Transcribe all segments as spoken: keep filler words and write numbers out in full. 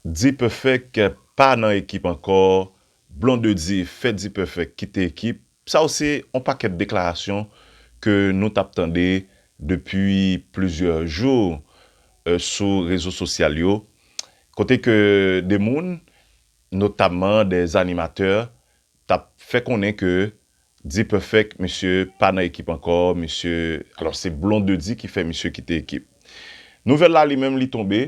D-Perfect pa nan ekip ankò, Blondedy fè D-Perfect kite ekip. Sa yo se yon pakèt deklarasyon ke nou t ap tande depi plizyè jou, e, sou rezo sosyal yo, kote ke de moun, notamman de animatè, t ap fè konnen ke D-Perfect, misye pa nan ekip ankò, misye, alò se Blondedy ki fè misye kite ekip. Nouvèl la li menm li tonbe,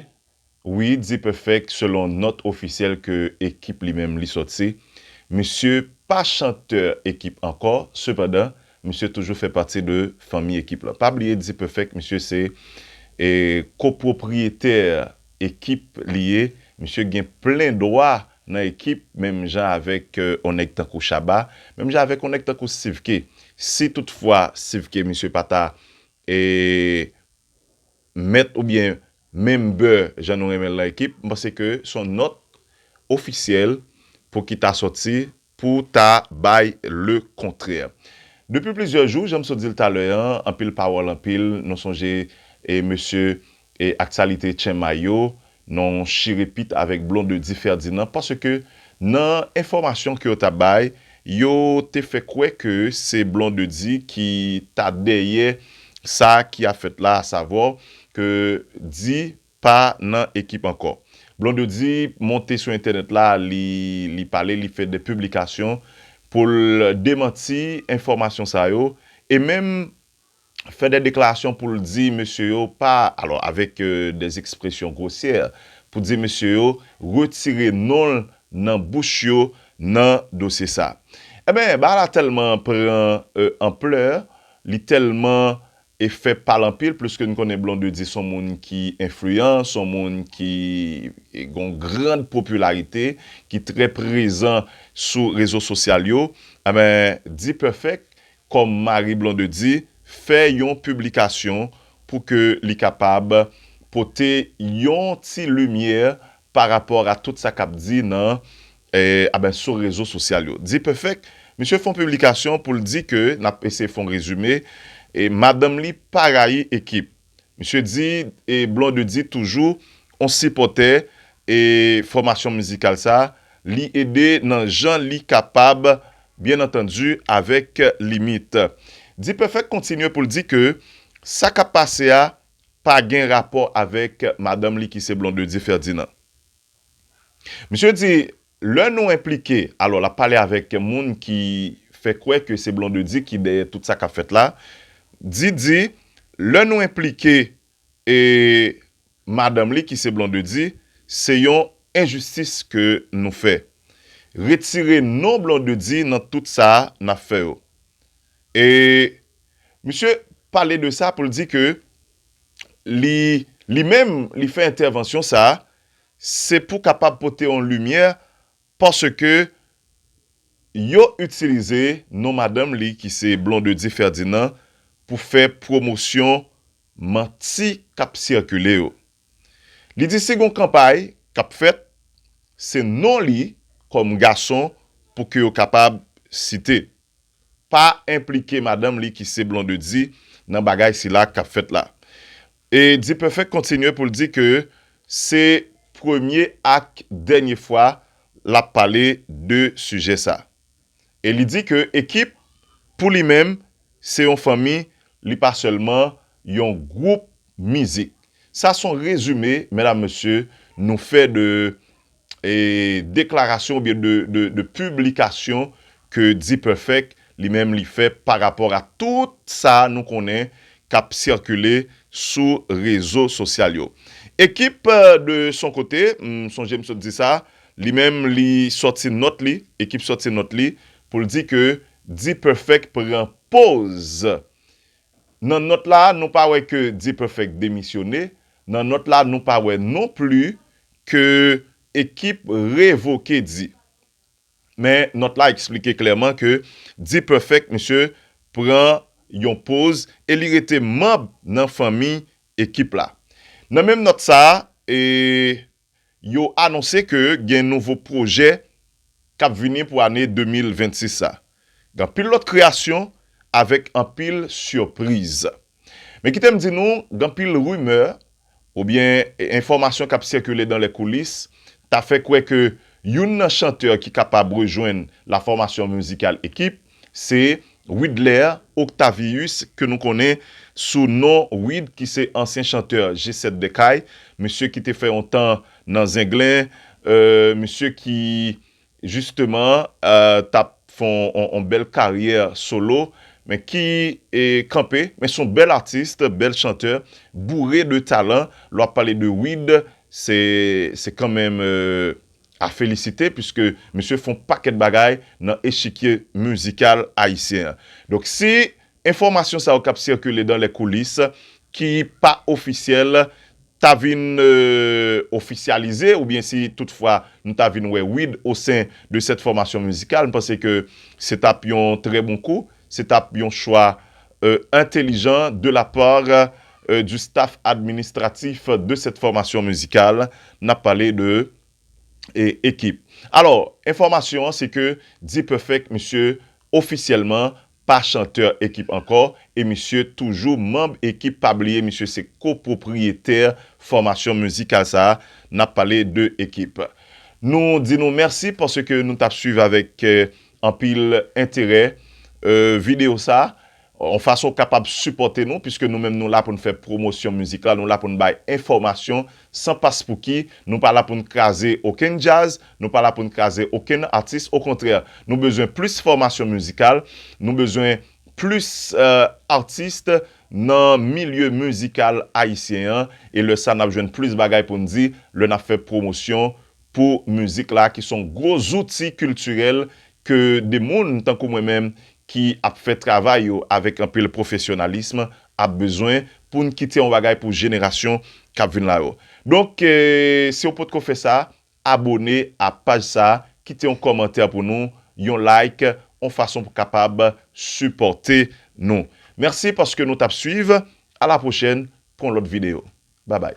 wi, D-Perfect, selon nòt ofisyèl ke ekip li menm li sòti, misye pa chantè ekip ankò, sepandan, misye toujou fè pati de fanmi ekip la. Pa bliye D-Perfect, misye se, e, kopwopriyetè ekip li ye, misye gen plen dwa nan ekip, menm jan avèk, e, yon nèg tankou Shabba, menm jan avèk yon nèg tankou Steve K. Si toutfwa Steve K, misye pa ta, e, mèt oubyen member, jan nou renmen l nan ekip, m panse ke se yon nòt ofisyèl pou ki ta sòti pou ta bay le kontrè. Depi plizyè jou, jan m sot di l talè an, anpil pawòl, anpil, nou sonje, e, mesye, e, aktyalite Tchenmay yo, nan yon chirepit avèk Blondedy Ferdinand, paske nan enfòmasyon ke yo t ap bay, yo te fè kwè ke se Blondedy ki ta dèyè sa ki ap fèt la, asavwa ke D pa nan ekip ankò. Blondedy monte sou entènèt la, li, li pale, li fè de piblikasyon pou l demanti enfòmasyon sa yo, e menm fè de deklarasyon pou l di mesye yo pa, alò, avèk, e, de ekspresyon gwosyè, pou di mesye yo retire non l nan bouch yo nan dosye sa. Ebyen, bagay la tèlman pran, e, anplè, li tèlman, e, fè pale anpil, pliske n konnen Blondedy se yon moun ki enfliyan, se yon moun ki, e, gen yon gran popilarite, ki trè prezan sou rezo sosyal yo. Ebyen, D-Perfect, kòm mari Blondedy, fè yon piblikasyon pou ke li kapab pote yon ti limyè pa rapò a tout sa k ap di nan, e, a ben, sou rezo sosyal yo. D-Perfect, misye fè yon piblikasyon pou l di ke, n ap eseye fè yon rezime, e madanm li pa rayi ekip. Misye di, e Blondedy toujou yon sipòtè, e fòmasyon mizikal sa, li ede nan jan li kapab, byen antandi, avèk limit. D-Perfect kontinye pou l di ke sa k ap pase a pa gen rapò avèk madanm li ki se Blondedy Ferdinand. Misye di, lè nou enplike, alò, l ap pale avèk moun ki fè kwè ke se Blondedy ki dèyè tout sa k ap fèt la, di, di, lè nou enplike, e, madanm li ki se Blondedy, se yon enjistis ke nou fè. Retire non Blondedy nan tout sa n ap fè yo. E misye pale de sa pou l di ke li, li menm, li fè entèvansyon sa, se pou kapab pote yon limyè, paske yo itilize non madanm li ki se Blondedy Ferdinand pou fè pwomosyon manti k ap sikile yo. Li di si gon kanpay k ap fèt, se non li kòm gason pou ke yo kapab site. Pa enplike madanm li ki se Blondedy nan bagay sila k ap fèt la. E D-Perfect kontinye pou l di ke se premye ak dènye fwa l ap pale de sijè sa. E li di ke ekip, pou li menm, se yon fanmi, li pa sèlman yon gwoup mizik. Sa se yon rezime, medam, mesye, nou fè de, e, deklarasyon oubyen de, de, de piblikasyon ke D-Perfect li menm li fè pa rapò a tout sa nou konnen k ap sikile sou rezo sosyal yo. Ekip, e, de son kote, m sonje m sot di sa, li menm li sòti nòt li, ekip sòti nòt li pou l di ke D-Perfect pran poz. Nan nòt la, nou pa wè ke D-Perfect demisyone. Nan nòt la, nou pa wè non pli ke ekip revoke D. Men nòt la eksplike klèman ke D-Perfect, misye, pran yon poz e li rete manm nan fanmi ekip la. Nan menm nòt sa a, e, yo anonse ke gen nouvo pwojè k ap vini pou ane de mil vennsis sa. Gen anpil lòt kreyasyon avèk anpil sipriz. Men kite m di nou, gen anpil rimè oubyen enfòmasyon k ap sikile dans les coulisses, ta fè kwè ke youn nan chantè ki kapab rejwenn la fòmasyon mizikal Ekip, se Widler Octavius, ke nou konnen sou non Wid, ki se ansyen chantè G sèt de Kay, misye ki te fè yon tan nan Zenglen, euh, misye ki, jisteman, euh, t ap fè yon, yon, yon bèl karyè solo, men ki e, kanpe, men se yon bèl atis, bèl chantè, boure de talan. Lè w ap pale de Wid, se, se kanmenm euh, a felisite, piske misye fè yon pakèt bagay nan echikye mizikal ayisyen an. Donk, si enfòmasyon sa yo k ap sikile dans les coulisses, ki pa ofisyèl, ta vin euh, ofisyalize, oubyen si toutfwa nou ta vin wè Wid o sen de sèt fòmasyon mizikal, m panse ke se t ap yon trè bon kou, se t ap yon chwa euh, entelijan de la part euh, du staff administratif de cette formation musicale. N ap pale de e, Ekip. Alò, enfòmasyon an se ke D-Perfect, misye ofisyèlman pa chantè Ekip ankò, e misye toujou manm Ekip. Pa bliye, misye se kopwopriyetè fòmasyon mizikal sa a. N ap pale de Ekip. Nou di nou mèsi paske nou t ap swiv avèk euh, anpil enterè euh, videyo sa a, yon fason w kapab sipòte nou, piske nou menm nou la pou n fè pwomosyon mizik la, nou la pou n bay enfòmasyon san paspouki, nou pa la pou n kraze okenn djaz, nou pa la pou n kraze okenn atis, okontrè, nou bezwen plis fòmasyon mizikal, nou bezwen plis euh, atis nan milye mizikal ayisyen an, e lè sa n ap jwenn plis bagay pou n di lè n ap fè pwomosyon pou mizik la, ki se yon gwo zouti kiltirèl ke de moun tankou mwen menm ki ap fè travay yo avèk anpil pwofesyonalism ap bezwen pou n kite yon bagay pou jenerasyon k ap vin la yo. Donk, eh, si w potko fè sa, abone a paj sa, kite yon kòmantè pou nou, yon like, yon fason pou kapab sipòte nou. Mèsi paske nou t ap swiv. A la pwochèn pou yon lòt videyo. Babay.